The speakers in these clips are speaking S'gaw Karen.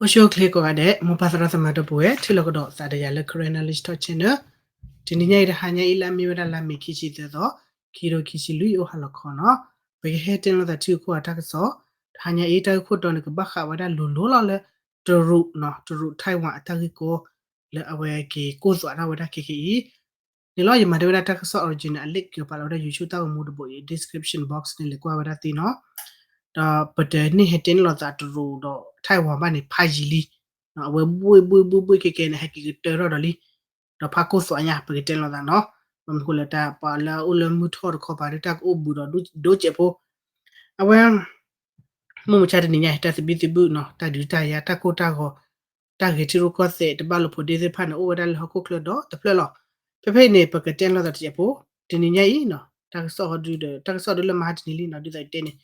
အိၣ်ဆူၣ်အိၣ်ချ့ကိးဂၤဒဲး မိၢ်ပၢ်သရၣ်သမါဒီပုၢ်ဝဲၢ် ထံၣ်လိာ်ကဒီးသးဒီးယၤလၢ Karen Knowledge Talk Channel. တနံၤညါအံၤ တဟါညါအံၤ လၢအမ့ၢ်ဝဲဒၣ်လါမ့ၤခံဆံသၢသီ ခံကထိခံဆံလွံၢ် အိၣ်ဟါလီၤခီနီၤ. ပကဟဲတဲလိာ်သးထံဂုၤကီၢ်ဂၤတၢ်ကစီၣ် တဟါညါအံၤ တၢ်ဂ့ၢ်ခိၣ်တီန့ၣ် ကဘၣ်ဃးဝဲဒၣ်လိၤလိၤလီၤလၢ တရူးနီၤ, တရူး Taiwan အတၢ်ဂ့ၢ်ကီ လၢအဝဲက့ၤကိၢ်သွးဒၣ်ဝဲဒၣ်ခဲခဲအံၤန့ၣ်လီၤ. ယမၤတ့ၢ်ဝဲဒၣ်တၢ်ကစီၣ် original အ link က့ၤပာ်လီၤဝဲဒၣ် YouTube တၢ်ဂီၤမူတဘိအံၤ description box န့ၣ် လဲၤကွၢ်ဝဲဒၣ်သ့နီၤ. ဒီးပတန့ၢ်ဟဲတဲန့ၢ်လိာ်သးတရူးဒီး Taiwan ဘၣ်န့ၣ် ဖးယံာ်လံ. အဝဲဘှ့ၣ်ဘှ့ၣ်ဘှ့ၣ်ဘှ့ၣ်ခဲခဲန့ၣ် ဟဲက့ၤကတၢၢ်ထီၣ်ဒီးလံ. ဒီးဖးကိၢ်သွးညါ ပကတဲလိာ်သးနီၤ. ဘၣ်မနုၤဃိလဲၣ် တၢ်ပှၤလၢအအိၣ်လၢမုၢ်ထီၣ်တခီပၤဒီး တၢ်ကအိၣ်ဘှံးဒီးဒိၣ်စဲးဖိ အဝဲ မုၢ်မဆါတနံၤညါအံၤ တၢ်သဘံၣ်သဘုၣ်နီၤ, တၢ်ဒုးတၢ်ယၤ တၢ်ကိၢ်တၢ်ဂီၤ, တၢ်ဂဲၤထံရူၢ်ကီၢ်သဲး တဘၣ်လိာ်ဖိးဒ့သ့ၣ်တဖၣ်န့ၣ် အိၣ်ဝဲဒၣ်လၢဟီၣ်ခိၣ်ချၢဒီတဖျၢၣ်လီၤ. ဖဲဖဲအံၤန့ၣ် ပကတဲလိာ်သးတစဲးဖိ တနံၤညါအံၤနီၤ, တၢ်ကစီၣ်ဟီဒုဒီး တၢ်ကစီၣ်ဒုလၢမဟါတနံၤလံနီၤ, ဒ်သိးယတဲန့ၣ်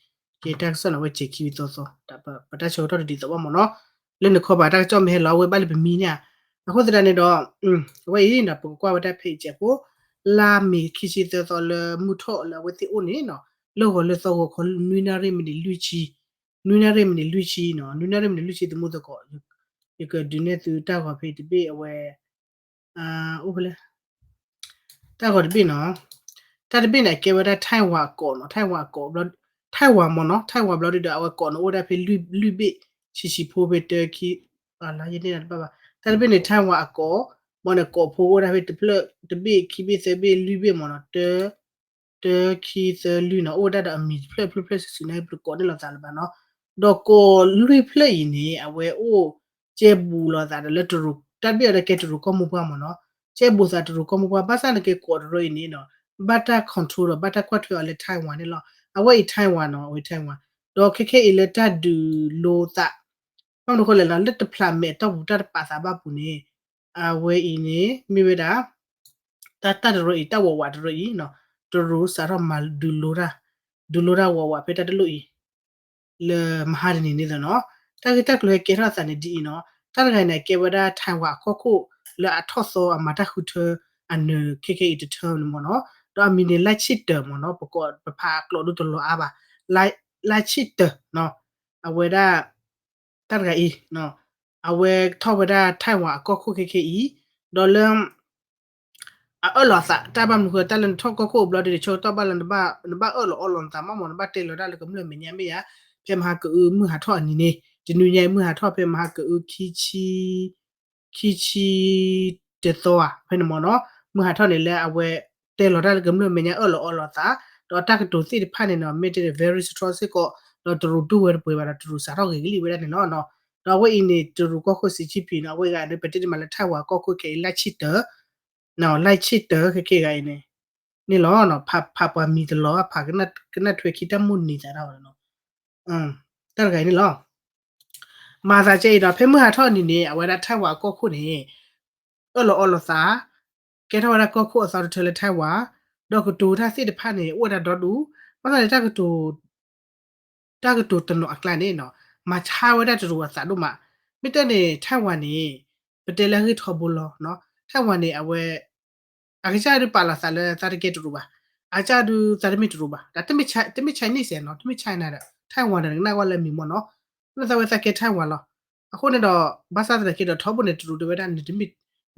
ကဲတၢ်ကစီၣ်န့ၣ် အဝဲစဲးခံဝံသီသီ ပတၢ်ဆၢကတီၢ်တဒ်သိးဘၣ်မ့ၢ်နီၤ. လၢနခီပၤတၢ်ကစီၣ်မ့ၢ်ဟဲလီၤ အဝဲဘၣ်လၢပမံန့ၣ်ဧါ. အဃိသတးန့ၣ်ဒီး အဝဲအံၤနီၤ ပကကွၢ်ဝဲဒၣ်ဖဲအံၤစဲးဖိ လါမ့ၤခံဆံသၢသီလၢမုၢ်ထီၣ်လၢအဝဲသ့ၣ်အိၣ်န့ၣ်နီၤ, လၢဂီၤလၢသီဂီၤခီ နွံနၣ်ရံၣ်မံးနံးလွံၢ်ဆံ, နွံနၣ်ရံၣ်မံးနံးလွံၢ်ဆံနီၤ, နွံနၣ်ရံၣ်မံးနံးလွံၢ်ဆံ သမူသကိး, ယကဒုးနဲၣ်သုတၢ်ဂီၤဖဲတဘ့ၣ်အဝဲ အိၣ်ဖဲလဲၣ် တၢ်ဂီၤတဘ့ၣ်နီၤ, တၢ်တဘ့ၣ်န့ၣ် အကဲဝဲဒၣ် Taiwan အကိးနီၤ, Taiwan အကိး, Taiwan မ့ၢ်နီၤ, Taiwan ဘျီဒုဒီး အဝဲကိးန့ၣ် အိၣ်ဝဲဒၣ်ဖဲလွံၢ်ဘ့ၣ်ဆံးဆံးဖိ ဖဲတၢခံ လါယန့ၢ်တဘၣ်ဘၣ်, တၢ်တဘ့ၣ်န့ၣ် Taiwan အကိး, မ့ၢ်န့ၣ် ကိးဖိအိၣ်ဝဲဒၣ်ဖဲတဖျၢၣ် တဘ့ၣ် ခံဘ့ၣ် သၢဘ့ၣ် လွံၢ်ဘ့ၣ်မ့ၢ်နီၤ, တၢ တၢ ခံ သၢ လွံၢ်နီၤ, အိၣ်ဝဲဒၣ်ဒီးအမံၤတဖျၢၣ်ဖျၢၣ်ဖျၢၣ်စုာ်စုာ်န့ၣ် ပတကိးန့ၢ်လိာ်သးလၢၤဘၣ်နီၤ. ဒီးကိးလွံၢ်ဖျၢၣ်အံၤန့ၣ် အဝဲအိၣ်ကဲဘူးလိာ်သးဒီးလၢတရူး, တၢ်တဘ့ၣ်အံၤဒီးကဲတရူးကီၢ်မိၢ်ပှၢ်မ့ၢ်နီၤ, ကဲဘူးသးတရူးကီၢ်မိၢ်ပှၢ် ဘၣ်ဆၣ်န့ၣ်က့ၤကိးတရူးအံၤန့ၣ်နီၤ, ဘၣ်တၢ် control ဒီးဘၣ်တၢ်ကွၢ်ထွဲအီၤလၢ Taiwan န့ၣ်လီၤ. အဝဲအံၤ Taiwan နီၤ, အဝဲ Taiwan ဒီးခဲခဲအံၤလၢတၢ်ဒုးလိသး ဘၣ်မနုၤဃိလဲၣ်နီၤ, လၢတဖျးမဲာ်အတီၢ်ပူၤ တၢ်တပာ်သးဘၣ်ပူၤန့ၣ် အဝဲအံၤန့ၣ် မ့ၢ်ဝဲဒၣ် တၢ် တၢ်တရူးအံၤ တၢ်ဝးဝးတရူးအံၤနီၤ, တရူးစးထီၣ်မၤဒုးလိတၢ်, ဒုးလိတၢ်ဝးဝးဖဲတၢ်တလိၣ်အံၤ လၢမဟါတနံၤန့ၣ်သနီၤ, တၢ်ဂ့ၢ်တၢ်ကျိၤဟဲကဲထီၣ်သးန့ၣ်ဒ်အံၤနီၤ, တၢ်တဂၤန့ၣ် အကဲဝဲဒၣ် Taiwan အကီၢ်ခိၣ် လၢအထီၣ်သီအမၤတၢ်ဃုထၢအနၢၤခဲခဲအံၤတထၢန့ၣ်မ့ၢ်နီၤ, ဒီးအမံၤန့ၣ် Lai Ching-te မ့ၢ်နီၤ, ပကိးပဖးအကျိာ်ဒိတလီၤအါဘၣ်, Lai Ching-te နီၤ, အဝဲဒၣ် တၢ်တဂၤအံၤ အဝဲထီၣ်ဝဲဒၣ် Taiwan အကီၢ်ခိၣ်ခဲခဲအံၤ, ဒီးလၢ အအၢၣ်လီၤအသး တၢ်ဘၣ်မနုၤဃိ တၢ်လၢနထီၣ်ကီၢ်ခိၣ်ဘျီဒ်န့ၣ် ဆၢကတီၢ်ဘၣ်လၢ နဘၣ်အၢၣ်လီၤအီလီၤနသးမးမ့ၢ် နဘၣ်တဲလီၤတၢ်လၢကမျၢၢ်မဲာ်ညါမ့ၢ်ဧါ, ဖဲမဟါကအု မုၢ်ဟးထီၣ်အနံၤန့ၣ် တနွံညါအံၤ မုၢ်ဟးထီၣ်ဖဲမဟါကအု ခံဆံ ခံဆံတသီဧါ ဖဲန့ၣ်မ့ၢ်နီၤ, မုၢ်ဟးထီၣ်န့ၣ်လၢအဝဲတဲလီၤတၢ်လၢကမျၢၢ်မဲာ်ညါအၢၣ်လီၤအီလီၤသး, ဒီးတၢ်ကတိၤသ့ၣ်တဖၣ်န့ၣ်နီၤ မ့ၢ်တဲန့ၣ် very strong စ့ၢ်ကီး, ဒီးတရူးတူၢ်ဝဲတပှဲၤဘၣ်ဒီး တရူးစးထီၣ်ဂ့ၤကလံၣ်ဝဲဒၣ်န့ၣ်လီၤ. ဒီးအဝဲအံၤန့ၣ် တရူးကီၢ်ခိၣ် Xi Jinping နီၤ, အဝဲဂၤန့ၣ် ပတဲတမံၤလၢ Taiwan ကီၢ်ခိၣ်ခဲအံၤ Lai Ching-te နီၤ, Lai Ching-te ခဲခဲဂၤအံၤန့ၣ် န့ၣ်လီၤ. ဖးပှၤမံၤတလီၤ ဖး ကနၣ်ထွဲခံတၢ်မိၣ်န့ၢ်သးဒၣ်ဝဲနီၤ, တၢ်တဂၤအံၤန့ၣ်လီၤ. မၤသးကဲအံၤဒီး ဖဲမုၢ်ဟးထီၣ်အနံၤန့ၣ် အဝဲဒၣ် Taiwan အကီၢ်ခိၣ်န့ၣ် အၢၣ်လီၤအီလီၤသး, ကဲထီၣ်ဝဲဒၣ်ကီၢ်ခိၣ်အသီတထၢလၢ Taiwan, ဒီးကတိၤတၢ်သ့ၣ်တဖၣ်န့ၣ် အိၣ်ဝဲဒၣ်ဒီဒူၣ်, ဘၣ်ဆၣ်န့ၣ် တၢ်ကတိၤတနီၤအကျါန့ၣ်နီၤ မၤဆါဝဲဒၣ်တရူးအသးဒိၣ်မး, မ့ၢ်တဲန့ၣ် Taiwan န့ၣ် ပတဲလၢအဂ့ၢ်ထီဘိလီၤ, Taiwan န့ၣ် အဝဲ အကစၢ်ဒုးပာ်လီၤသးလၢသးတကဲတရူးဘၣ်, အကစၢ်ဒုးသးတမ့ၢ်တရူးဘၣ်, တမ့ၢ် Chinese နီၤ, တမ့ၢ် China ဒီး Taiwan ဒီး နကနၣ်ကွၢ်လၢအမံၤမ့ၢ်နီၤ, လၢသးဝဲသးကဲ Taiwan လီၤ. အဃိန့ၣ်ဒီး ဘၣ်ဆၣ်သနာ်က့ဒီး ထီဘိန့ၣ် တရူးတဲဝဲဒၣ် နတမ့ၢ်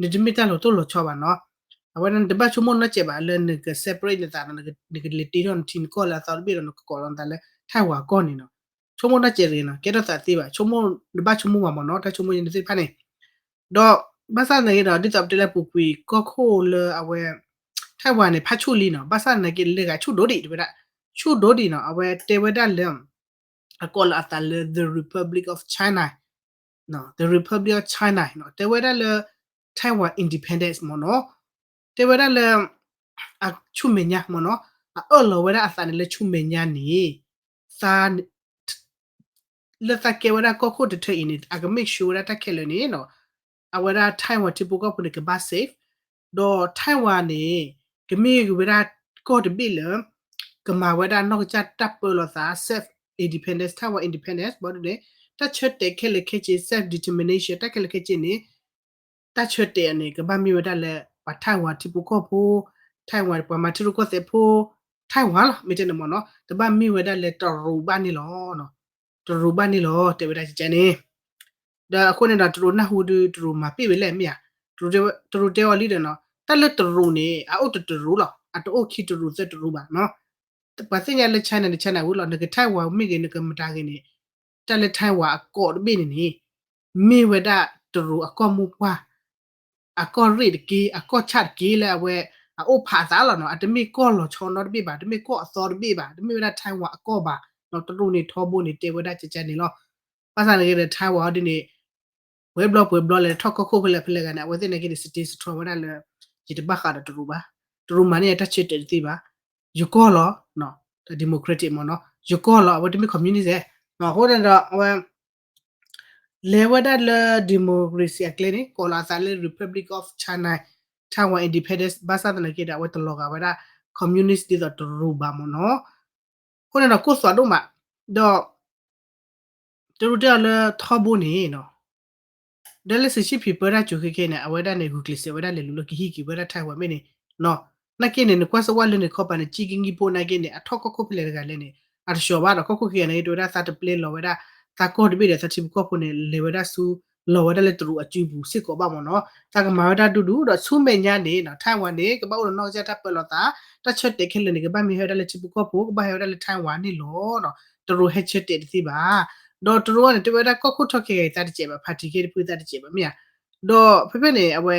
တၢ်လီၤတိၢ်လီၤဆီဘၣ်နီၤ, အဝဲဒၣ်နတဘၣ်ဆိကမိၣ်နီတစဲးဘၣ်လၢနက separate နသးဒီး နကလဲၤတ့ထီၣ်နထံနကီၢ်လၢအသီတဘ့ၣ်ဒီး နကကိးလီၤနသးလၢ Taiwan ကီၢ်န့ၣ်နီၤ, ဆိကမိၣ်နီတစဲးတဂ့ၤနီၤ, ကဲထီၣ်သးသ့ဘၣ်, ဆိကမိၣ် နဘၣ်ဆိကမိၣ်ဘၣ်မ့ၢ်နီၤ, တၢ်ဆိကမိၣ်ယဲန့ၣ်သ့ၣ်တဖၣ်န့ၣ် ဒီး ဘၣ်ဆၣ်သနာ်က့ဒီး ဒ်သိးပတဲလၢပူၤကွံာ်ကီၢ်ခိၣ်လၢအဝဲ Taiwan န့ၣ် ဖးဆူၣ်လံနီၤ, ဘၣ်ဆၣ်သနာ်က့လၢဂၤဆူၣ်ဒိၣ်ဒံး တဲဝဲဒၣ်, ဆူၣ်ဒိၣ်ဒံးနီၤ, အဝဲတဲဝဲဒၣ်လၢ အကိးလီၤအသးလၢ the Republic of China, the Republic of China နီၤ, တဲဝဲဒၣ်လၢ Taiwan independence မ့ၢ်နီၤ, တဲဝဲဒၣ်လၢ အဆူၣ်မဲာ်ညါမ့ၢ်နီၤ, အအၢၣ်လီၤဝဲဒၣ်အသးန့ၣ်လၢဆူၣ်မဲာ်ညါန့ၣ် သး လၢသးကဲဝဲဒၣ်ကီၢ်ခိၣ်တထၢအံၤန့ၣ် အက make sure ဝဲဒၣ်တၢ်ခဲလၢာ်န့ၣ်နီၤ, အဝဲဒၣ် Taiwan ထံဖိကီၢ်ဖိန့ၣ် ကဘၣ် safe, ဒီး Taiwan န့ၣ် ကမ့ၢ်ဝဲဒၣ်ကီၢ်တဘ့ၣ်လၢ ကမၤဝဲဒၣ်နီၢ်ကစၢ်တၢ်ပၢလီၤသး self independence, Taiwan independence ဘၣ်ဒ်န့ၣ် တၢ်ဆၢတဲာ်ခဲလၢာ်ခဲဆ့ self determination တၢ်ခဲလၢာ်ခဲဆ့န့ၣ် တၢ်ဆၢတဲာ်အန့ၣ် ကဘၣ်မ့ၢ်ဝဲဒၣ်လၢ ပှၤ Taiwan ထံဖိကီၢ်ဖိ, Taiwan ပှၤမၤထံရူၢ်ကီၢ်သဲးဖိ, Taiwan လီၤ မ့ၢ်တဲန့ၣ်မ့ၢ်နီၤ, တဘၣ်မ့ၢ်ဝဲဒၣ်လၢတရူးဘၣ်န့ၣ်လီၤ, တရူးဘၣ်န့ၣ်လီၤ တဲဝဲဒၣ်ကကဲန့ၣ်, ဒီးအဃိန့ၣ်ဒီး တရူးနၢ်ဟူဒုး တရူးမၤပ့ၢ်ဝဲလဲၣ်မ့ၢ်ဧါ, တရူးတဲဝဲလံဒီးနီၤ, တၢ်လၢတရူးန့ၣ် အအိၣ်တတရူးလီၤ, အတအိၣ်ခံတရူးသၢတရူးဘၣ်နီၤ. ပှၤသ့ၣ်ညါလၢ China န့ၣ် China ဝံၤလီၤ, နက Taiwan မ့ၢ်ဂ့ၤ နကမတၤဂ့ၤန့ၣ်, တၢ်လၢ Taiwan အကီးတဘ့ၣ်န့ၣ်န့ၣ် မ့ၢ်ဝဲဒၣ်တရူးအကီၢ်မိၢ်ပှၢ် အကီၢ်ရ့ၣ်တက့ၢ်, အကီၢ်ဆၣ်တက့ၢ်လၢအဝဲ အအိၣ်ဖးအသးလီၤနီၤ, အတမ့ၢ်ကီၢ်လီၤဆီနီတဘ့ၣ်ဘၣ်, တမ့ၢ်ကီၢ်အသီတဘ့ၣ်ဘၣ်, တမ့ၢ်ဝဲဒၣ် Taiwan အကီၢ်ဘၣ်, တရူးန့ၣ်ထီဘိန့ၣ် တဲဝဲဒၣ်ကကန့ၣ်လီၤ. ဘၣ်ဆၣ်န့ၣ်ဂ့ၤဒီး Taiwan ဒ်န့ၣ် ပှဲၤဘျီပှဲၤဘျီလဲၤထီၣ်ကီၢ်ခိၣ်ဖဲလဲၣ်ဖဲလဲၣ်ဂၤန့ၣ် အဝဲသ့ၣ်နာ်က့န့ၣ် စတ့စထြီဝဲဒၣ်လၢ ယတဘၣ်ဃးဒီးတရူးဘၣ်, တရူးမၤန့ၢ်ယတၢ်ဆၢတဲာ်တသ့ဘၣ်, ယကီၢ်လီၤ, တၢ် democratic မ့ၢ်နီၤ, ယကီၢ်လီၤ, အဝဲတမ့ၢ် communist အဃိန့ၣ်ဒီး အဝဲ လဲၤဝဲဒၣ်လၢ democracy အကျဲန့ၣ် ကိးလီၤအသးလၢ Republic of China Taiwan Independence ဘၣ်ဆၣ်သနာ်က့ဒီး အဝဲတလီၤဂာ်ဝဲဒၣ် communist ဒ်သိးတရူးဘၣ်မ့ၢ်နီၤ. အဃိန့ၣ်ဒီး ကိၢ်သွးဒိၣ်မး, ဒီး တရူးတဲအီၤလၢထီဘိန့ၣ်နီၤ ဒီးလၢ Xi Jinping ပၢတၢ်ကိးခဲခဲန့ၣ် အဝဲဒၣ်န့ၣ် ဂုာ်ကျဲးစၢးဝဲဒၣ်လဲၤလူၤလၢကဟံးက့ၤဝဲဒၣ် Taiwan မ့ၢ်န့ၣ်နီၤ. နာ်က့န့ၣ် နကွၢ်စၢၤဝဲလၢန့ၣ် ခီပၤန့ၣ် ကံကံဖိနာ်က့န့ၣ် အထီၣ်ကီၢ်ခိၣ်ဖဲလဲၣ်တဂၤလဲၣ်န့ၣ် အတဆှီဘၣ်ဒီး ကီၢ်ခိၣ်ခံဂၤန့ၣ် တဲဝဲဒၣ်သးတပျဲလီၤဝဲဒၣ် သးကီၢ်တဘ့ၣ်ဒီးသးထံဖိကီၢ်ဖိန့ၣ် လဲၤဝဲဒၣ်ဆူ လီၤဝဲဒၣ်လၢတရူးအစုပူၤစ့ၢ်ကီးဘၣ်မ့ၢ်နီၤ. သးကမၤဝဲဒၣ်ဒူဒူဒီးဆူမဲာ်ညါန့ၣ်နီၤ Taiwan န့ၣ် ကဘၣ်အိၣ်ဒီးနီၢ်ကစၢ်တၢ်ပၢလီၤသး တၢ်ဆၢတဲာ်ခဲလၢာ်န့ၣ် ကဘၣ်မ့ၢ်ဟဲဝဲဒၣ်လၢထံဖိကီၢ်ဖိ ကဘၣ်ဟဲဝဲဒၣ်လၢ Taiwan န့ၣ်လီၤ. တရူးဟဲဆၢတဲာ်တသ့ဘၣ်. ဒီးတရူးအံၤန့ၣ် တဲဝဲဒၣ်ကီၢ်ခိၣ်ထီၣ်ခဲဂၤ သးတစဲးဘၣ်, ဖါတံၢ်က့တဖုသးတစဲးဘၣ်မ့ၢ်ဧါ. ဒီးဖဲဖဲန့ၣ် အဝဲ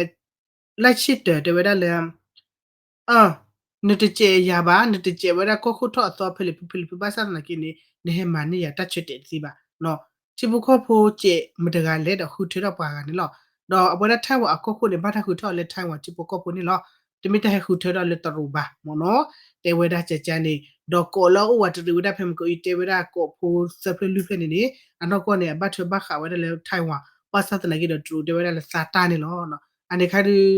လၢဆ့တၢးတဲဝဲဒၣ်လၢ နတစဲးယၤဘၣ်, နတစဲးဝဲဒၣ်ကီၢ်ခိၣ်ထီၣ်အသီဖဲလဲၣ်ဖဲလဲၣ်ဖဲ ဘၣ်ဆၣ်သနာ်က့န့ၣ် နဟဲမၤန့ၢ်ယၤတၢ်ဆၢတဲာ်တသ့ဘၣ်. ထံဖိကီၢ်ဖိစဲးမတၤတဂၤလဲၣ်ဒီးဃုထၢထီၣ်ပှၤဂၤန့ၣ်လီၤ. ဒီးအဝဲဒၣ် Taiwan အကီၢ်ခိၣ်န့ၣ် ဘၣ်တၢ်ဃုထၢအီၤလၢ Taiwan ထံဖိကီၢ်ဖိန့ၣ်လီၤ. တမ့ၢ်တၢ်ဟဲဃုထၢထီၣ်လၢတရူးဘၣ်မ့ၢ်နီၤ. တဲဝဲဒၣ်ကကန့ၣ် ဒီးကိးလၢအအိၣ်ဝးတရံးဝဲဒၣ်ဖဲမ့ၢ်ကအံၤ တဲဝဲဒၣ်ကိးဖိသၢဖျၢၣ်လွံၢ်ဖျၢၣ်န့ၣ်န့ၣ် အနီၢ်ကီၢ်န့ၣ် အဘၣ်ထွဲဘၣ်ဃးဝဲဒၣ်လၢ Taiwan ဘၣ်ဆၣ်သနာ်က့ဒီး တရူးတဲဝဲဒၣ်လၢသးတၢ်န့ၣ်လီၤ. အန့ၣ်ခါဒုး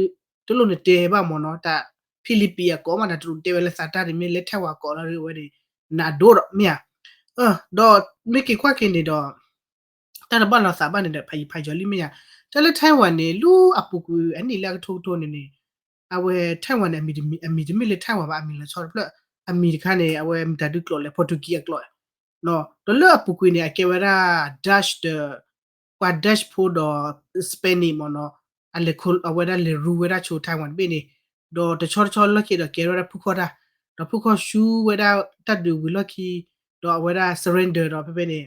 တလိၣ်နတဲဘၣ်မ့ၢ်နီၤ, တၢ် Philippines အကိးမး တၢ်တရူးတဲဝဲလၢသးတၢ်ဒ်မ့ၢ်လၢ Taiwan ကိးလီၤဒ်ဝဲန့ၣ် နဒိၣ်ဒီးမ့ၢ်ဧါ. ဒီးမ့ၢ်က့ၤကွၢ်က့ၤန့ၣ်ဒီး တၢ်တဘၣ်လိာ်သးဘၣ်န့ၣ်ဒီး ဖးယံၤဖးယီၤလံမ့ၢ်ဧါ. တၢ်လၢ Taiwan န့ၣ် လၢအပူၤကွံာ်အနံၣ်လၢအကထိကထိန့ၣ်န့ၣ် အဝဲ Taiwan န့ၣ် အမံၤတမ့ၢ်လၢ Taiwan ဘၣ်, အမံၤလီၤဆီတဖျၢၣ်, အမံၤတခါန့ၣ် အဝဲမတၤဒုးကျိာ်လဲၣ် Portuguese အကျိာ်, ဒီးလၢအပူၤကွံာ်န့ၣ် အကဲဝဲဒၣ် Dutch ဒီး ပှၤ Dutch ဖိဒီး Spanish မ့ၢ်နီၤ, အလဲၤခိးအဝဲဒၣ်လဲၤရူဝဲဒၣ်ဆိ Taiwan တဘ့ၣ်န့ၣ်, ဒီးတဆီတဆီလီၢ်ခံဒီးကဲထီၣ်ဝဲဒၣ်ဖုၣ်ခီၣ်တၢ်, ဒီးဖုၣ်ခီၣ်ဆူဝဲဒၣ်တၢ်ဒုးဝံၤလီၢ်ခံ, ဒီးအဝဲဒၣ် surrender ဒီးဖဲဖဲန့ၣ်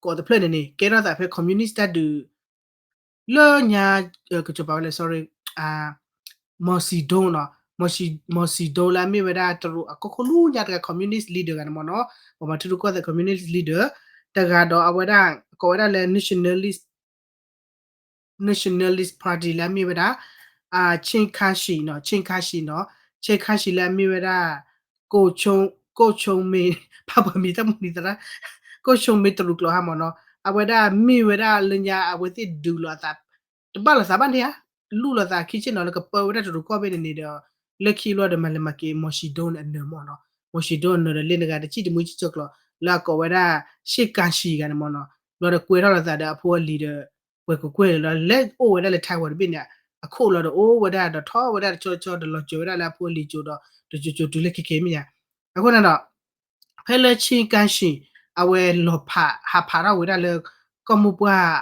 ကိးတဖျၢၣ်န့ၣ်န့ၣ် ကဲထီၣ်သးဖဲ communist တၢ်ဒုး လၢညါ ကစီၤပၤဝဲလဲၣ် sorry, Mao Zedong နီၤ, Mao Zedong လၢအမ့ၢ်ဝဲဒၣ်တရူးအကီၢ်ခိၣ်လၢညါတဂၤ communist leader ဂၤန့ၣ်မ့ၢ်နီၤ, ပှၤမၤထံရူၢ်ကီၢ်သဲး communist leader တဂၤဒီးအဝဲဒၣ် ကိးဝဲဒၣ်လၢ nationalist, Nationalist Party လၢအမ့ၢ်ဝဲဒၣ် Chiang Kai-shek နီၤ, Chiang Kai-shek နီၤ, Chiang Kai-shek လၢအမ့ၢ်ဝဲဒၣ် ကိးဆိမ့ၢ် ဖးပှၤမံၤတၢ်မုၢ်နံၤသရၣ်, ကိးဆိမ့ၢ်တရူးကျိာ်ဟါမ့ၢ်နီၤ, အဝဲဒၣ်မ့ၢ်ဝဲဒၣ်လၢညါအဝဲသ့ၣ်ဒုးလိာ်အသး တဘၣ်လိာ်သးဘၣ်န့ၣ်ဧါ, လူလီၤသးခံဆ့ၣ်နီၤလၢကပၢဝဲဒၣ်တရူးကီၢ်ဘ့ၣ်န့ၣ်န့ၣ်ဒီး လၢခံလီၤဒီးမၤလဲၤမၤက့ၤ Mao Zedong န့ၣ်အနၢၤမ့ၢ်နီၤ, Mao Zedong အနၢၤဒီးလၢနဂၤတစံၣ်တမှံစံၣ်ကၠီၣ်ကျိာ် လၢအကိးဝဲဒၣ် Chiang Kai-shek ဂၤန့ၣ်မ့ၢ်နီၤ, ဘျီဒီးကွဲထီၣ်လိာ်သးဒီးအဖိအလံၤဒီး ကွဲးကကွဲၢ်လီၤ လဲၤအိၣ်ဝဲဒၣ်လၢ Taiwan တဘ့ၣ်န့ၣ် အခိၣ်လီၤဒီးအိၣ်ဝဲဒၣ်ဒီးထီၣ်ဝဲဒၣ်တဆီဆီဒီးလီၤစၢၤဝဲဒၣ်လၢအဖိအလံၤကၠိဒီး တကၠိကၠိတုၤလၢခဲခဲမ့ၢ်ဧါ. အဃိန့ၣ်ဒီး ဖဲလၢ Chiang Kai-shek အဝဲလီၤဖးဟးဖးထီၣ်ဝဲဒၣ်လၢ ကီၢ်မိၢ်ပှၢ်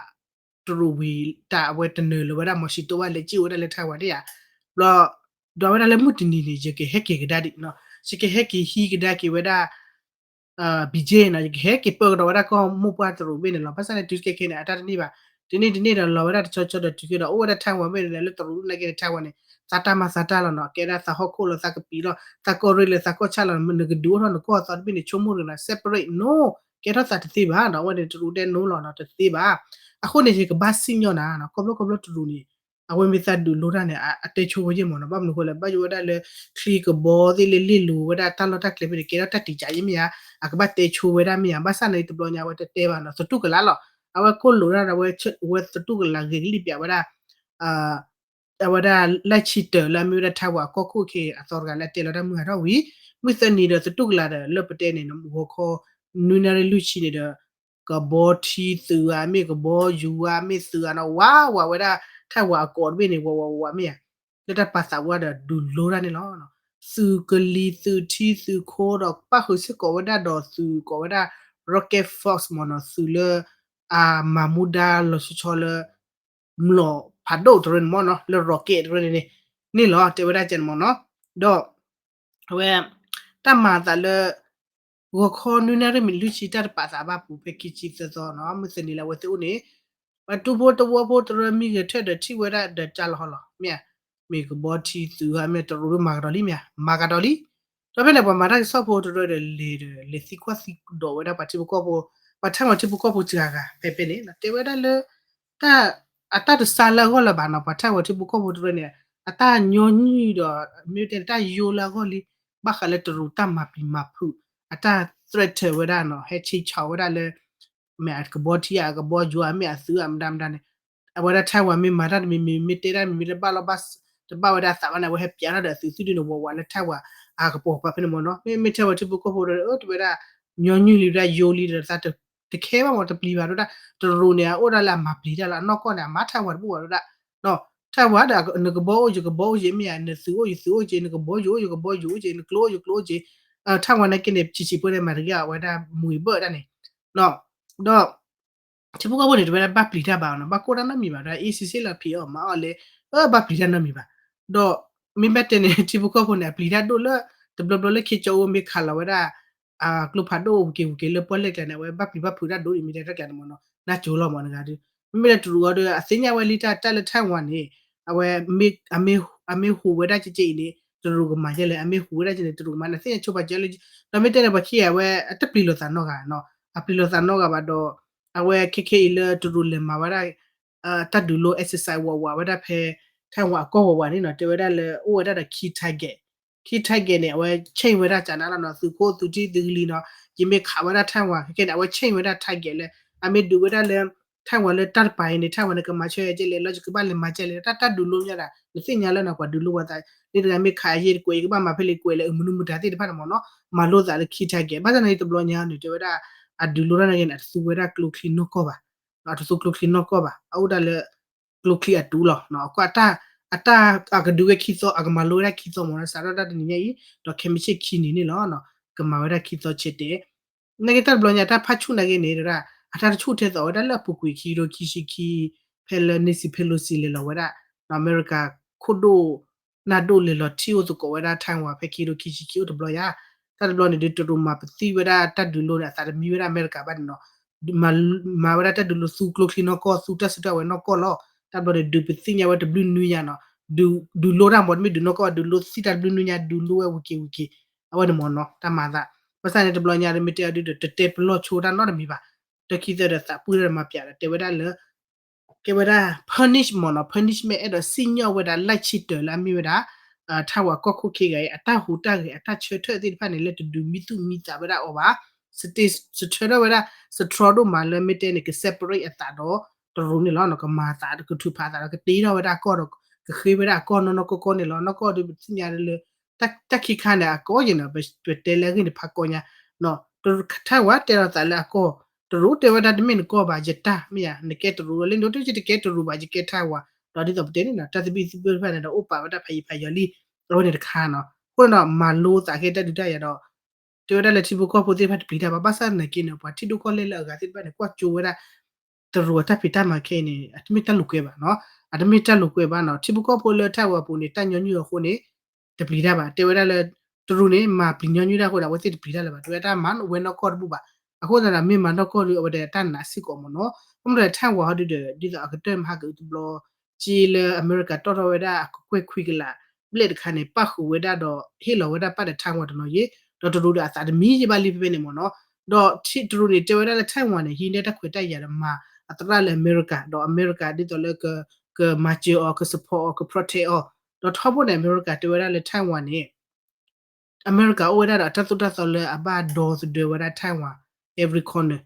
တရူးဝံၤ တၢ်အဝဲတနၢၤလၢၤဝဲဒၣ် Mao Zedong ဘၣ် လဲၤစံၣ်ဝဲဒၣ်လၢ Taiwan ဒၣ်ဧါ, ဘျီ ဒွးဝဲဒၣ်လၢမုၢ်တနံၤန့ၣ် ယကဟဲက့ၤကဒါဒံးနီၤ, ယကဟဲက့ၤဟံးကဒါက့ၤဝဲဒၣ် Beijing နီၤ, ယကဟဲက့ၤပၢကဒီးဝဲဒၣ်ကီၢ်မိၢ်ပှၢ်တရူးဘ့ၣ်န့ၣ်လီၤ. ဘၣ်ဆၣ်န့ၣ် တုၤခဲခဲန့ၣ် အတၢ်တန့ၢ်ဘၣ်. တန့ၢ်တန့ၢ်ဒီးလီၤဝဲဒၣ်တဆီဆီဒီးတုၤခဲဒီး အိၣ်ဝဲဒၣ် Taiwan ဘ့ၣ်န့ၣ် လၢတရူးနာ်က့န့ၣ် Taiwan န့ၣ် သးတၢ်မၤသးတၢ်လီၤနီၤ, ကဲဒၣ်သးဟီၣ်ခိၣ်လီၤ သးကပံာ်လီၤ သးကီၢ်ရ့ၣ်လၢသးကီၢ်ဆၣ်လီၤ, နကဒုးအိၣ်ထီၣ်နကီၢ်အသီတဘ့ၣ်န့ၣ် ဆိကမိၣ်တဂ့ၤနီၤ separate နီၤ, ကဲထီၣ်သးတသ့ဘၣ်နီၤ, အဝဲန့ၣ်တရူးတဲနီၤလီၤနီၤ တသ့ဘၣ်. အဃိန့ၣ် ယကဘၣ်စံၣ်ညီၣ်နၤနီၤ, ခီဖျိခီဖျိတရူးန့ၣ် အဝဲမ့ၢ်သးဒုးလိတၢ်န့ၣ် အတဲဆိဝဲယဲၢ်မ့ၢ်နီၤ, ဘၣ်မနုၤအဃိလဲၣ် ဘၣ်ယိၣ်ဝဲဒၣ်လၢ ချံကဘီသ့ၣ်လၢလ့ၣ်လိၤဝဲဒၣ်တၢ်လီၢ်တၢ်ကျဲဖဲန့ၣ် ကဲထီၣ်တၢ်တံာ်ကၢ်ယဲၢ်မ့ၢ်ဧါ, အကဘၣ်တဲဆိဝဲဒၣ်မ့ၢ်ဧါ, ဘၣ်ဆၣ်န့ၣ် တဘျီညါအဝဲတတဲဘၣ်နီၤ, သတူၢ်ကလာ်လီၤ, အဝဲခိၣ်လိာ်ဒၣ်ဒီး အဝဲသတူၢ်ကလာ်ဂ့ၤကလံၣ်ပၠးဝဲဒၣ် အဝဲဒၣ်လၢဆံတၢၤလၢအမ့ၢ်ဝဲဒၣ် Taiwan အကီၢ်ခိၣ်ခဲအသီတဂၤလၢအတဲလီၤတၢ်မုၢ်ဟးထီၣ်ဝံၤ မုၢ်သၢနံၤဒီးသတူၢ်ကလာ်ဒီး လၢပတဲန့ၣ် ဂီၤခီ နွံနၣ်ရံၣ်လွံၢ်ဆံန့ၣ်ဒီး ကဘီထံသုးဧါမ့ၢ် ကဘီယူၤဧါမ့ၢ်သုးဧါနီၤ ဝးဝးဝဲဒၣ် Taiwan အကိးတဘ့ၣ်န့ၣ် ဝးဝးဝးမ့ၢ်ဧါ, လၢတၢ်ပာ်သးဝဲဒီးဒုးလိတၢ်န့ၣ်လီၤ. သုးကလံၤသုးထံသုးခိဒီးပၣ်ဃုာ်စ့ၢ်ကီးဝဲဒၣ်ဒီးသုးကိးဝဲဒၣ် Rocket Force မ့ၢ်နီၤ, သုးလၢ အမၤမူဒါလီၤဆီဆီလၢ မျိာ်ဖးဒိၣ်တရၢန့ၣ်မ့ၢ်နီၤ လၢ rocket တရၢန့ၣ်န့ၣ်လီၤ တဲဝဲဒၣ်ကဲန့ၣ်မ့ၢ်နီၤ. ဒီး အဝဲ တၢ်မၤအသးလၢ ဂီၤခီနွံနၣ်ရံၣ်မံးနံးလွံၢ်ဆံ တၢ်တပာ်သးဘၣ်ပူၤဖဲခံဆံသၢသီနီၤ မုၢ်သနံၤလၢအဝဲသ့ၣ်အိၣ်န့ၣ် ပှၤတူၢ်ဖိတဝီဖိတရၢမံဂဲၤထၢၣ်ဒီးထံၣ်ဝဲဒၣ်ဒီး ကၢ်လီၤဟီလီၤ မ့ၢ်ဧါ, မ့ၢ်ကဘီထံသုးဧါ မ့ၢ်တရူးမၤကဒီးလံမ့ၢ်ဧါ, မၤကဒီးလံ. ဒီးဖဲန့ၣ် ပှၤမၤတၢ်ကစီၣ်ဖိတရၢဒီးလဲၤဒီး လဲၤသံကွၢ်သံဒိးဝဲဒၣ်ပှၤထံဖိကီၢ်ဖိ, ပှၤထံဝဲထံဖိကီၢ်ဖိစှၤဂၤဖဲဖဲန့ၣ် တဲဝဲဒၣ်လၢ တၢ် အတၢ်တဆါလၢအဂီၢ်လၢၤဘၣ်နီၤ, ပှၤထံဝဲထံဖိကီၢ်ဖိတရၢန့ၣ် အတၢ်ညီနုၢ်ဒီး မ့ၢ်တဲတၢ်ယိလၢအဂီၢ်လံ, ဘၣ်ဃးလၢတရူးတၢ်မၤပျံၤမၤဖုး အတၢ် threaten ဝဲဒၣ်နီၤ, ဟဲဆ့ဆီးဝဲဒၣ်လၢ မ့ၢ်အကဘီထံဧါ အကဘီယိဧါ မ့ၢ်အသုးဧါ မတၤမတၤန့ၣ်, အဝဲဒၣ်ထံဝဲမ့ၢ်မၤတၢ်တမံၤမံၤ မ့ၢ်တဲတၢ်တမံၤမံၤ တဘၣ်လီၤဘၣ် တဘၣ်ဝဲဒၣ်အသးဘၣ်န့ၣ် အဝဲဟဲပျးထီၣ်ဒီးအသုးသုဒုန့ၣ် ဝးဝးလၢထံဝဲအကပိာ်ပၤဖဲန့ၣ်မ့ၢ်နီၤ. မ့မ့ၢ်ထံဝဲထံဖိကီၢ်ဖိဒီး အၢ တဲဝဲဒၣ် ညီနုၢ်လံဝဲဒၣ်ယိလံဒီးသး တခဲဘၣ်မ့ၢ် တပျံၤဘၣ်တဲဝဲဒၣ်, တရူးန့ၣ် အအိၣ်ဒၣ်လၢအမၤပျံၤတၢ်လီၤ, အနီၢ်ကီၢ်န့ၣ် အမၤထံဝဲတဘူၣ်ဘၣ်တဲဝဲဒၣ် ထံဝဲဒီး နကဘီအိၣ်ယကဘီအိၣ်က့ မ့ၢ်ဧါ, နသုးအိၣ်ယသုးအိၣ်က့, နကဘီယိအိၣ်ယကဘီယိအိၣ်က့, နကျိအိၣ်ယကျိအိၣ်က့, ထံဝဲန့ၣ်က့န့ၣ် ဆံးဆံးဖိန့ၣ် မၤတဂ့ၤအီၤ အဝဲဒၣ်မူၤဘၢၣ်ဒၣ်န့ၣ်, ဒီး ထံဖိကီၢ်ဖိန့ၣ် တဲဝဲဒၣ်ဘၣ်ပျံၤတၢ်ဘၣ်နီၤ, ဘၣ်ကိၢ်တၢ်နီတမံၤဘၣ်ဒီး အ့စ့စ့လီၤဖံးအီၣ်မၤအီၣ်လဲၣ်, အၢ ဘၣ်ပျံၤတၢ်နီတမံၤဘၣ်. ဒီး မ့မ့ၢ်တဲန့ၣ် ထံဖိကီၢ်ဖိန့ၣ် အပျံၤတၢ်ဒိၣ်လၢ တဘျီဘျီလၢခ့ကၠီအိၣ်မ့ၢ်ခးလီၤဝဲဒၣ် ကျိဖးဒိၣ်ဝူက့ၤဝူက့ၤလၢပီၣ်လဲၣ်ကျါန့ၣ် အဝဲဘၣ်ပျံၤဘၣ်ဖုးတၢ်ဒိၣ်အံၤမ့ၢ်တဲတၢ်ကျါန့ၣ်မ့ၢ်နီၤ, နၢ်ကၠိလီၤမ့ၢ်နဂၤဒုး, မ့မ့ၢ်လၢတရူးအီၤဒီး အသ့ၣ်ညါဝဲလံတၢ် တၢ်လၢထံဝဲန့ၣ် အဝဲ အမ့ၢ်ဟူးဝဲဒၣ်ကဲကဲအံၤန့ၣ် တရူးကမၤယဲလဲၣ်, အမ့ၢ်ဟူးဝဲဒၣ်ကဲန့ၣ် တရူးကမၤ နသ့ၣ်ညါဆိပာ်ကဲလၢ, ဒီးမ့ၢ်တဲန့ၣ် ပှၤခံဂၤဝဲ အတပျံၤလိာ်သးနီတဂၤနီၤ, အပျံၤလိာ်သးနီတဂၤဘၣ်ဒီး အဝဲခဲခဲအံၤလၢတရူးလဲၤမၤဝဲဒၣ် တၢ်ဒုးလိ exercise ဝးဝးဝဲဒၣ်ဖဲ ထံဝဲအကီၢ်ဝးဝးန့ၣ်နီၤ, တဲဝဲဒၣ်လၢအိၣ်ဝဲဒၣ်ဒီး key target, key target န့ၣ် အဝဲ change ဝဲဒၣ်ကနၣ်လီၤနီၤ, သုးခိၣ်သုးထံသုးကလံၤနီၤ, ယမ့ၢ်ခးဝဲဒၣ်ထံဝဲ ခဲခဲန့ၣ် အဝဲ change ဝဲဒၣ် target လၢ အမ့ၢ်ဒုးဝဲဒၣ်လၢ ထံဝဲလၢတၢ်တပၤအံၤန့ၣ် ထံဝဲန့ၣ် ကမၤဆၢယဲလဲၣ်, လီၤယကဘၣ်လဲၤမၤကဲလဲၣ်, တၢ်တၢ်ဒုးလိမ့ၢ်ဒၣ် နသ့ၣ်ညါလၢနီၤ ပှၤဒုးလိပှၤသး, လၢတဂၤမ့ၢ်ခးယဲတကွဲး ယကဘၣ်မၤဖဲလဲၣ်ကွဲးလဲၣ် အမနုၤမတၤသ့ၣ်တဖၣ်န့ၣ်မ့ၢ်နီၤ, မၤလိသးလၢ key target, ဘၣ်ဆၣ်သနာ်က့တဘျီညါန့ၣ် တဲဝဲဒၣ် အဒုးလိတၢ်န့ၣ်က့န့ၣ် အတသူဝဲဒၣ်ကျိချံနီၢ်ကီၢ်ဘၣ်, အတသူကျိချံနီၢ်ကီၢ်ဘၣ်, အအိၣ်ဒၣ်လၢ ကျိချံအတူလီၤ, အကွၢ် အတၢ် အကဒုးဝဲခံသီ အကမၤလိဝဲဒၣ်ခံသီမ့ၢ်နီၤ, စးထီၣ်ဒၣ်တနံၤညါအံၤ ဒီးခဲမုၢ်ဆ့ၣ်ခံနံၤန့ၣ်လီၤ, ကမၤဝဲဒၣ်ခံသီဆဲးတဲာ် နာ်က့တၢ်တဘျီညါ တၢ်ဖးဆူၣ်နာ်က့န့ၣ် အတၢ်တဆူၣ်ထဲသိးဝဲဒၣ်လၢအပူၤကွံာ်ခံကထိခံဆံခံ ဖဲလၢ Nancy Pelosi လဲၤလီၤဝဲဒၣ် အမဲရကၤခိၣ်ဒိၣ် နၢ်ဒိၣ်လဲၤလီၤထံၣ်အိၣ်သကိးဝဲဒၣ် Taiwan ဖဲခံကထိခံဆံခံအိၣ်တဘျီယါ, တၢ်တဘျီန့ၣ်ဒုး တရူးမၤပသံၣ်ဝဲဒၣ်တၢ်ဒုးလိန့ၣ် အသးတမံဝဲဒၣ်အမဲရကၤဘၣ်န့ၣ်နီၤ, မၤဝဲဒၣ်တၢ်ဒုးလိသူကျိချံနီၢ်ကီၢ် သူတၢ်စုတၢ်ဝဲၤနီၢ်ကီၢ်လီၤ, တၢ်တဘျီန့ၣ် ဒုးပသ့ၣ်ညါဝဲတဘျုးနွံညါနီၤ, ဒုးလိတၢ်မ့ၢ်တမ့ၢ်ဒုးနီၢ်ကီၢ် ဒုးလိသံၣ်တၢ်တဘျုးနွံညါ ဒုးလိဝဲဝံၤက့ၤဝံၤက့ၤ, အဝဲန့ၣ်မ့ၢ်နီၤ တၢ်မၤသး, ဘၣ်ဆၣ်န့ၣ်တဘျီညါဒီး မ့ၢ်တဲအီၤဒုးဒီး တတဲပလီၢ်ဆိတၢ်နီတမံၤဘၣ်, တခံသၢဒီးသးပှၢ်ဒီးမၤပျးဒီး တဲဝဲဒၣ်လၢ ကဲဝဲဒၣ် punish မ့ၢ်နီၤ, punishment အဲၣ်ဒိးစံၣ်ညီၣ်ဝဲဒၣ် လၢဆံတၢၤလၢအမ့ၢ်ဝဲဒၣ် ထံဝဲကီၢ်ခိၣ်ခံဂၤအံၤ အတၢ်ဟူးတၢ်ဂဲၤ အတၢ်ဆၢထၢၣ်သ့ၣ်တဖၣ်န့ၣ် လၢတဒုးမံသူၣ်မံသးဝဲဒၣ်အီၤဘၣ်, စတ့ စထၢထီၣ်ဝဲဒၣ် စထြီဒိၣ်မးလၢမ့ၢ်တဲန့ၣ် က separate အသးဒီးတရူးန့ၣ်လီၤ, ကမၤသး ကထုးဖးသးဒီး ကတ့ထီၣ်ဝဲဒၣ်အကီၢ်ဒီး ကဃ့ဝဲဒၣ်အကီၢ်နီၢ်နီၢ်ကီၢ်ကီၢ်န့ၣ်လီၤ, နီၢ်ကီၢ်ဒီးပသ့ၣ်ညါလၢ တၢ်ခံခါန့ၣ် အကီၢ်ယဲၢ်နီၤ, ပတဲလၢအဂ့ၢ်န့ၣ်ဖးကီညါ, ထံဝဲတဲလီၤသးလၢအကီၢ်, တရူးတဲဝဲဒၣ်တမ့ၢ်နကီၢ်ဘၣ် ယတၢ်မ့ၢ်ယါ, နကဲတရူးလီၤလၢ နဒိၣ်တယတကဲတရူးဘၣ် ယကဲထံဝဲ, ဒီးဒ်သိးပတဲန့ၣ်နီၤ တၢ်သဘံၣ်သဘုၣ်တဖၣ်န့ၣ်ဒီး အိၣ်ပာ်ဝဲဒၣ်ဖးယံၤဖးယီၤလံ, အဝဲန့ၣ်တခါနီၤ, အဃိန့ၣ်ဒီး မၤလိသးကဲတၢ်ဒုးတၢ်ယၤဒီး တဲဝဲဒၣ်လၢထံဖိကီၢ်ဖိသ့ၣ်တဖၣ်တပျံၤတၢ်ဘၣ်, ဘၣ်ဆၣ်သနာ်က့န့ၣ် ပှၤထံဒိၣ်ကီၢ်လဲၢ်လၢအဂၤသ့ၣ်တဖၣ်န့ၣ် ကွၢ်ကၠိဝဲဒၣ် တရူးအတၢ်ဖံးတၢ်မၤခဲအံၤန့ၣ် အတမ့ၢ်တၢ်လိာ်ကွဲဘၣ်နီၤ, အတမ့ၢ်တၢ်လိာ်ကွဲဘၣ်နီၤ, ထံဖိကီၢ်ဖိလၢထံဝဲအပူၤန့ၣ် တၢ်ညီနုၢ်အဃိန့ၣ် တပျံၤတၢ်ဘၣ်, တဲဝဲဒၣ်လၢ တရူးန့ၣ် မၤပျံၤညီနုၢ်တၢ်အဃိန့ၣ် အဝဲသ့ၣ်တပျံၤတၢ်လၢၤဘၣ်, တဲဝဲဒၣ်မၤဝဲနီၢ်ကီၢ်တဘူၣ်ဘၣ်, အဃိသတးဒီး မ့ၢ်မၤနီၢ်ကီၢ်ဒီး အဝဲဒၣ်တၢ်နာ်စ့ၢ်ကီးမ့ၢ်နီၤ, ဘၣ်မနုၤလဲၣ် ထံဝဲဟီဒုဒီး ဒ်သိးအကတၢၢ်မဟါကအုးတဘျီ က့လၢအမဲရကၤတီၢ်ထီၣ်ဝဲဒၣ်အကကွဲၢ်ခွံကလး ဘျဲၣ်တခါန့ၣ် ပၣ်ဃုာ်ဝဲဒၣ်ဒီး ဟ့ၣ်လီၤဝဲဒၣ်ပၣ်ဒီးထံဝဲတနီၤယဲၢ်, ဒီးတရူးဒီးအသးတမံယဲၢ်ဘၣ်လံဖဲဖဲန့ၣ်မ့ၢ်နီၤ, ဒီးတရူးန့ၣ် တဲဝဲဒၣ်လၢထံဝဲန့ၣ် ဟံးန့ၢ်တၢ်ခွဲးတၢ်ယာ်ဒီးမၤအသရၣ်လၢအမဲရကၤ, ဒီးအမဲရကၤဒ်သိးလၢ ကမၤစၢၤအီၤ က support အီၤ က protect အီၤ, ဒီးထီဘိန့ၣ် အမဲရကၤတဲဝဲဒၣ်လၢထံဝဲန့ၣ် အမဲရကၤအိၣ်ဝဲဒၣ်ဒီးအတၢ်သိၣ်တၢ်သီလၢအဘၣ်ဒီသဒၢဝဲဒၣ်ထံဝဲ every corner,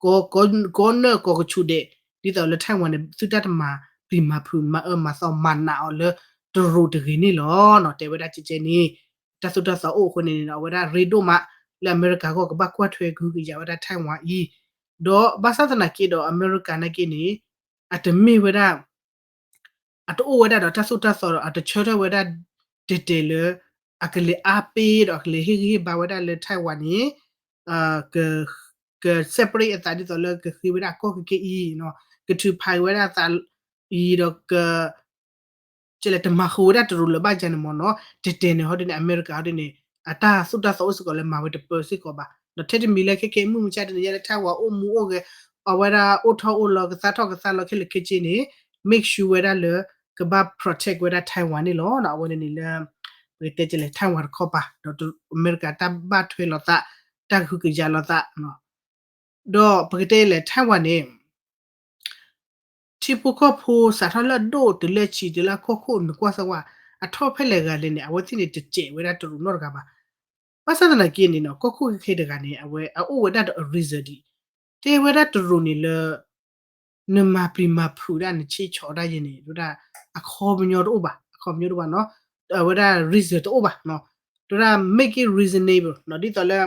ကိးနၢ်ကိးကဆူးဒဲး, ဒ်သိးလၢထံဝဲန့ၣ် သုတၢ်တမၤပျံၤမၤဖုး မၤအၢမၤသီ မၤနာ်အီၤလၢတရူးတဂ့ၤန့ၣ်လီၤ, တဲဝဲဒၣ်ကဲကဲန့ၣ်, တၢ်သိၣ်တၢ်သီအိၣ်အဃိန့ၣ် အဝဲဒၣ်ရ့ဒိၣ်မး လၢအမဲရကၤအဂီၢ် ကဘၣ်ကွၢ်ထွဲကဟုကယာ်ဝဲဒၣ်ထံဝဲအံၤ, ဒီးဘၣ်ဆၣ်သနာ်က့ဒီး အမဲရကၤနာ်က့န့ၣ် အတမ့ၢ်ဝဲဒၣ် အတအိၣ်ဝဲဒၣ်ဒီးတၢ်သိၣ်တၢ်သီဒီး အတဆၢထၢၣ်ဝဲဒၣ် တဲာ်တဲာ်လၢ အကလဲၤအါပ့ၤဒီးအကလဲၤဟ့ၣ်ဂံၢ်ဟ့ၣ်ဘါဝဲဒၣ်လၢထံဝဲန့ၣ် က က separate အသးဒ်သိးလၢကဃ့ဝဲဒၣ်အကီၢ်ခဲခဲအံၤနီၤ, ကထုးဖးဝဲဒၣ်အသးအံၤဒီးက ကလဲၤတမၤဃုာ်ဝဲဒၣ်တရူးလၢၤဘၣ်ယၤန့ၣ်မ့ၢ်နီၤ, တဲတဲန့ၣ် ဟီဒ်န့ၣ် အမဲရကၤ ဟီဒ်န့ၣ် အတၢ်သိၣ်တၢ်သီအိၣ်စ့ၢ်ကီးလၢမၤဝဲတပၢစ့ၢ်ကီးဘၣ်. ဒီးထဲတမံၤလၢခဲခဲအံၤ မုၢ်မဆါတနံၤညါလၢ Taiwan အိၣ်မူအိၣ်ဂဲၤ, အဝဲဒၣ်အိၣ်ထီၣ်အိၣ်လီၤ ကသါထီၣ်ကသါလီၤခဲလၢာ်ခဲဆ့န့ၣ် make sure ဝဲဒၣ်လၢ ကဘၣ် protect ဝဲဒၣ် Taiwan န့ၣ်လီၤ. အဝဲန့ၣ်န့ၣ်လၢ ပကတဲကလဲၤ Taiwan တခီပၤ ဒီးအမဲရကၤတၢ်ဘၣ်ထွဲလိာ်သး, တၢ်ကဟုကယာ်လိာ်သး ဒီးပကတဲလဲၣ် Taiwan န့ၣ် ထံဖိကီၢ်ဖိစးထီၣ်လၢအဒိၣ်တုၤလၢဆံးတုၤလၢအကီၢ်ခိၣ်နကွၢ်စၢ်ဝဲ အထီၣ်ဖဲလဲၣ်ဂၤလဲၣ်န့ၣ် အဝဲသ့ၣ်န့ၣ်တစဲးဝဲဒၣ်တရူးနီတဂၤဘၣ်. ဘၣ်ဆၣ်သနာ်က့န့ၣ်နီၤ ကီၢ်ခိၣ်ခဲခဲတဂၤန့ၣ် အဝဲအအိၣ်ဝဲဒၣ်ဒီးအ reason ဒ် တဲဝဲဒၣ်တရူးန့ၣ်လၢ နမၤပျံၤမၤဖုးဒၣ် နဆ့ဆီဒၣ်ယဲန့ၣ် တဲဝဲဒၣ် အခီပညီတအိၣ်ဘၣ်, အခီပညီတအိၣ်ဘၣ်နီၤ, အဝဲဒၣ် reason တအိၣ်ဘၣ်နီၤ, တဲဝဲဒၣ် make it reasonable နီၤ, ဒ်သိးလၢ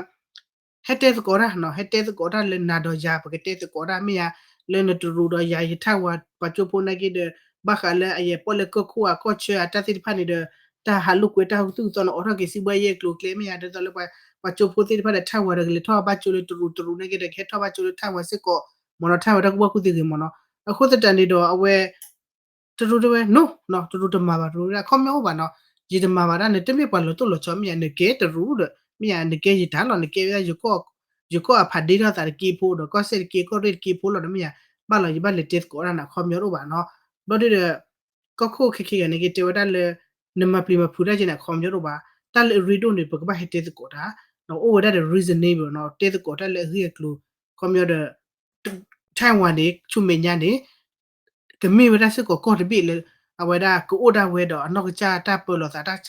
ဟဲတဲသကိးတၢ်နီၤ, ဟဲတဲသကိးတၢ်လၢနၤဒီးယၤ ပကတဲသကိးတၢ်မ့ၢ်ယၤ, လၢနတရူးဒီးယၤ ယထၢ်ဝၤပှၤကၠိဖိနာ်က့ဒီး ဘၣ်ဃးလၢအယဲၢ်ပီၣ်လဲၣ်ကီၢ်ခိၣ်အကီၢ်ဆၢအတၢ်သ့ၣ်တဖၣ်န့ၣ်ဒီး တၢ်ဟးလိာ်ကွဲတၢ်ဟူသူၣ်ကသီန့ၣ် အိးထီၣ်က့ၤစံးဘှါယဲၢ်ကျိၤကျဲမ့ၢ်ယၤ ဒ်သိးလၢပှၤကၠိဖိသ့ၣ်တဖၣ်ဒီးထၢ်ဝၤဒီးကလဲၤထီၣ်ဘၣ်ကၠိလၢတရူး တရူးနာ်က့ဒီး ကဟဲထီၣ်ဘၣ်ကၠိလၢထၢ်ဝၤစ့ၢ်ကီး မ့ၢ်နီၤ ထၢ်ဝၤတၢ်ကူၣ်ဘၣ်ကူၣ်သ့ဂ့ၤမ့ၢ်နီၤ, အဃိသတးန့ၣ်ဒီးအဝဲ တရူးတဲဝဲ no နီၤ, တရူးတမၤဘၣ်, တရူးတဲအခီပညီအိၣ်ဘၣ်နီၤ, ယတမၤဘၣ်ဒၣ် နတမ့ၢ်ပှၤလီၤတိၢ်လီၤဆီမ့ၢ်ယၤ နကဲတရူးဒီး မ့ၢ်ယၤ နကဲယတၢ်လီၤ, နကဲဝဲဒၣ် ယကီၢ်အဖးဒ့ထီၣ်သးတက့ဖိဒီး ကီၢ်စဲၣ်တက့ ကီၢ်ရ့ၣ်တက့ဖိလီၤဒီး မ့ၢ်ယၤ ဘၣ်လီၤ ယဘၣ်လဲၤတဲသကိးတၢ်န့ၣ် အခီပညီတအိၣ်ဘၣ်နီၤ, ဘျီဒ်ဒီး ကီၢ်ခိၣ်ခဲခဲဂၤန့ၣ်က့တဲဝဲဒၣ်လၢ နမၤပျံၤမၤဖုးတၢ်က့န့ၣ် အခီပညီတအိၣ်ဘၣ်, တၢ်လၢအရ့ဒိၣ်န့ၣ် ပကဘၣ်ဟဲတဲသကိးတၢ်, ဒီးအိၣ်ဝဲဒၣ်ဒီး reasonable နီၤ, တဲသကိးတၢ်လၢအဂ့ၢ်အကျိၤ, အခီပညီဒီး Taiwan န့ၣ် ဆူမဲာ်ညါန့ၣ် ကမ့ၢ်ဝဲဒၣ်စ့ၢ်ကီးကီၢ်တဘ့ၣ်လၢ အဝဲဒၣ်ကအိၣ်ဒၣ်ဝဲဒီးအနီၢ်ကစၢ်တၢ်ပၢလီၤသး တၢ်ဆၢဆီၣ်တဲာ်လိာ်သး က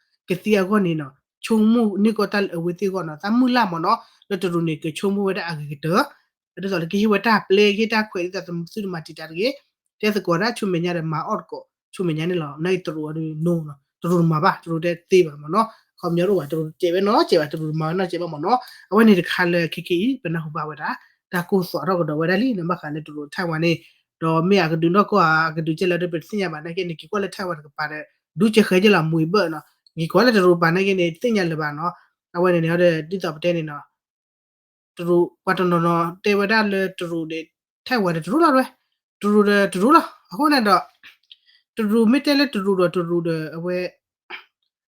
သံအဂီၢ်န့ၣ်နီၤ, ဆိကမိၣ်န့ၢ်ကီၢ်တၢ်လၢအဝဲသ့ၣ်အဂီၢ်နီၤ, တၢ်မုၢ်လၢ်မ့ၢ်နီၤ, လၢတရူးန့ၣ် ကဆိကမိၣ်ဝဲဒၣ်အဂ့ၤကတၢၢ်, ဒ်သိးလၢကဟ့ၣ်ဝဲတၢ်ပျဲ ကဟ့ၣ်တၢ်ခွဲးဒ်သိးသုတမၤတံာ်တာ်တဂ့ၤ, တဲသကိးတၢ်ဆူမဲာ်ညါဒီးမၤအီၣ်သကိး ဆူမဲာ်ညါန့ၣ်လီၤ, နာ်က့တရူးအီၤဒ် no နီၤ, တရူးတမၤဘၣ်, တရူးတဲသ့ဘၣ်မ့ၢ်နီၤ, အခီပညီတအိၣ်ဘၣ်, တရူးတစဲးဝဲနီတစဲးဘၣ်, တရူးတမၤဝဲနီတစဲးဘၣ်မ့ၢ်နီၤ, အဝဲန့ၣ်တခါလၢခဲခဲအံၤ ပနၢ်ဟူဘၣ်ဝဲဒၣ် တၢ်ကိၢ်သီၣ်ထီၣ်ကဒီးဝဲဒၣ်လံနီၤ, ဘၣ်ဃးလၢတရူး Taiwan န့ၣ်, ဒီးမ့ၢ်အကဒုးနီၢ်ကီၢ်ဧါ အကဒုးကဲလၢၤဒီးပတသ့ၣ်ညါဘၣ်နာ်က့န့ၣ် က့ၤကွၢ်လၢ Taiwan တကပၤဒီး ဒူကဲဃဲကဲလီၤ မူအံၤဘၢၣ်နီၤ, က့ၤကွၢ်လၢတရူးပၤနာ်က့န့ၣ် တသ့ၣ်ညါလၢၤဘၣ်နီၤ, အဝဲန့ၣ်န့ၣ်ဒီး ဒ်သိးပတဲန့ၣ်နီၤ တရူး ပှၤတနီၤနီၤတဲဝဲဒၣ်လၢတရူးဒီး Taiwan ဒီးတရူးလီၤဝဲ, တရူးဒီးတရူးလီၤ, အဃိန့ၣ်ဒီး တရူးမ့ၢ်တဲလၢတရူးဒီးတရူးဒီး အဝဲ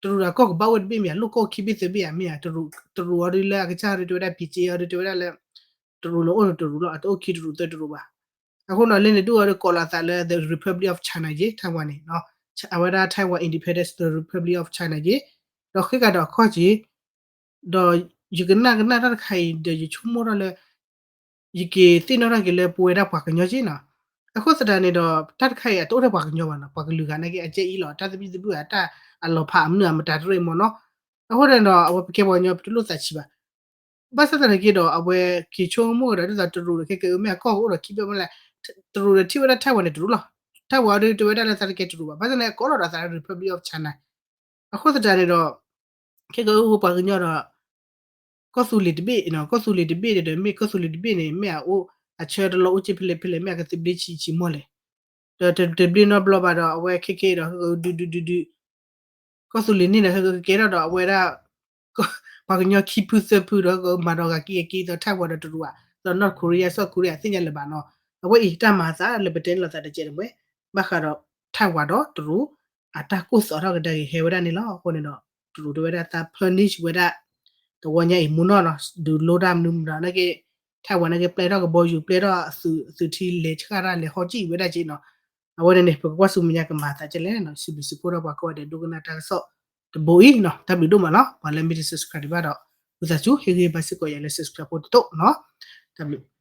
တရူးဒီးကီၢ်ကဘၣ်အိၣ်တဘ့ၣ်မ့ၢ်ဧါ, လိၣ်ကီၢ်ခံဘ့ၣ်သၢဘ့ၣ်ဧါ, မ့ၢ်ဧါ, တရူးအီၤဒ်လၢအကစၢ်ဒ်တဲဝဲဒၣ် ဖံးစ့အီၤဒ်တဲဝဲဒၣ်လၢ တရူးန့ၣ်အိၣ်ဒီးတရူးလီၤ, အတအိၣ်ခံတရူးသၢတရူးဘၣ်. အဃိန့ၣ် လၢန့ၣ်ဒ်အီၤဒီး ကိးလီၤသးလၢ the Republic of China က့ Taiwan န့ၣ်, အဝဲဒၣ် Taiwan Independence, the Republic of China က့, ဒီးဃ့ကဒီးအခီၣ်က့ ဒီးယကနၣ်ကနၣ်တၢ်တခါအံၤဒီး ယဆိကမိၣ်ထီၣ်လၢ ယက့ၤသ့ၣ်နီၣ်ထီၣ်က့ၤလၢပဝဲဒၣ်ပှၤကညီက့နီၤ. အဃိသတးန့ၣ်ဒီး တၢ်တခါအံၤအတအိၣ်ထဲပှၤကညီဘၣ်နီၤ, ပှၤကလုာ်ဂၤနာ်က့ အကဲအံၤလီၤ, တၢ်သဘံၣ်သဘုၣ်အတၢ်အလီၤဖး အမနုၤအမတၤတရၢၣ်မ့ၢ်နီၤ. အဃိန့ၣ်ဒီး အဝဲပကဲပှၤကညီပတလိၣ်သးဆံးဘၣ်. ဘၣ်ဆၣ်သနာ်က့ဒီး အဝဲက့ၤဆိကမိၣ်ကဒီးဒ်သိးတရူးဒီး ခဲကဲအမ့ၢ်အကီၢ်ကအိၣ်ဒီးခံဘ့ၣ်မ့ၢ်လဲၣ်, တရူးဒီးထံၣ်ဝဲဒၣ် Taiwan န့ၣ်တရူးလီၤ. Taiwan ဒီးတဲဝဲဒၣ်လၢသးတကဲတရူးဘၣ်, ဘၣ်ဆၣ်သနာ်က့ ကိးလီၤဒီးသးလၢ Republic of China. အဃိသတးန့ၣ်ဒီး ခဲကဲအပှၤကညီဒီး ကီၢ်သူလ့ၤတဘ့ၣ်, ကီၢ်သူလ့ၤတဘ့ၣ်ဒီး မ့ၢ်ကီၢ်သူလ့ၤတဘ့ၣ်န့ၣ် မ့ၢ်အအိၣ်အဆၢတလီၤအိၣ်က့ဖဲလဲၣ်ဖဲလဲၣ် မ့ၢ်အကသဘျ့ဆံးဆံးမီၢ်လဲၣ်. ဒီးတဘျ့နီတဘျီဘၣ်ဒီး အဝဲခဲကဲဒီး ဒုးဒုးဒုးဒုး ကီၢ်သူလ့ၤန့ၣ်ဒီး ကကဲထီၣ်ဒီးအဝဲဒၣ် ပှၤကညီခံဖုသၢဖုဒီး ကမၤဒီးဂၤက့ၤက့ၤဒီး Taiwan ဒီးတရူးဘၣ်, ဒီး North Korea, South Korea သ့ၣ်ညါလၢၤဘၣ်နီၤ. အဝဲအံၤတၢ်မၤအသးလၢပတဲန့ၣ်လီၤသးတကဲးတမှဲၤ ဘၣ်ဃးဒီး Taiwan ဒီးတရူး အတၢ်ကိၢ်သီၣ်ထီၣ်ကဒါက့ၤဟဲဝဲဒၣ်န့ၣ်လီၤ. အဃိန့ၣ်ဒီး တရူးတဲဝဲဒၣ်သး punish ဝဲဒၣ် တဝီညါအံၤမ့ၢ်နီၢ်နီၤ, ဒုးလိတၢ်မနုၤမတၤနာ်က့ Taiwan နာ်က့ ပျဲထီၣ်ကဘီယူၤ ပျဲထီၣ်အသုး အသုးထံလဲၤဆှၣ်တၢ်လဲၤဟီၣ်ကံၣ်ဝဲဒၣ်က့နီၤ. အဝဲန့ၣ်န့ၣ် ပကကွၢ်ဆူမဲာ်ညါကမၤအသးကဲလဲၣ်နီၤ, စံးဘျုးစံးဖှိၣ်ထီၣ်ပှၤကိးဂၤဒဲးဒိကနၣ်တၢ်ကစီၣ်တဘိအံၤနီၤ, တၢ်ဘျုးဒိၣ်မးလီၤ. ပှၤလၢမ့ၢ်တ subscribe ဘၣ်ဒီး ဝံသးစူၤ ဟ့ၣ်ဂံၢ်ဘါစ့ၢ်ကီးယၤလၢ subscribe ဖိတတိၢ်နီၤ, တၢ်ဘျုး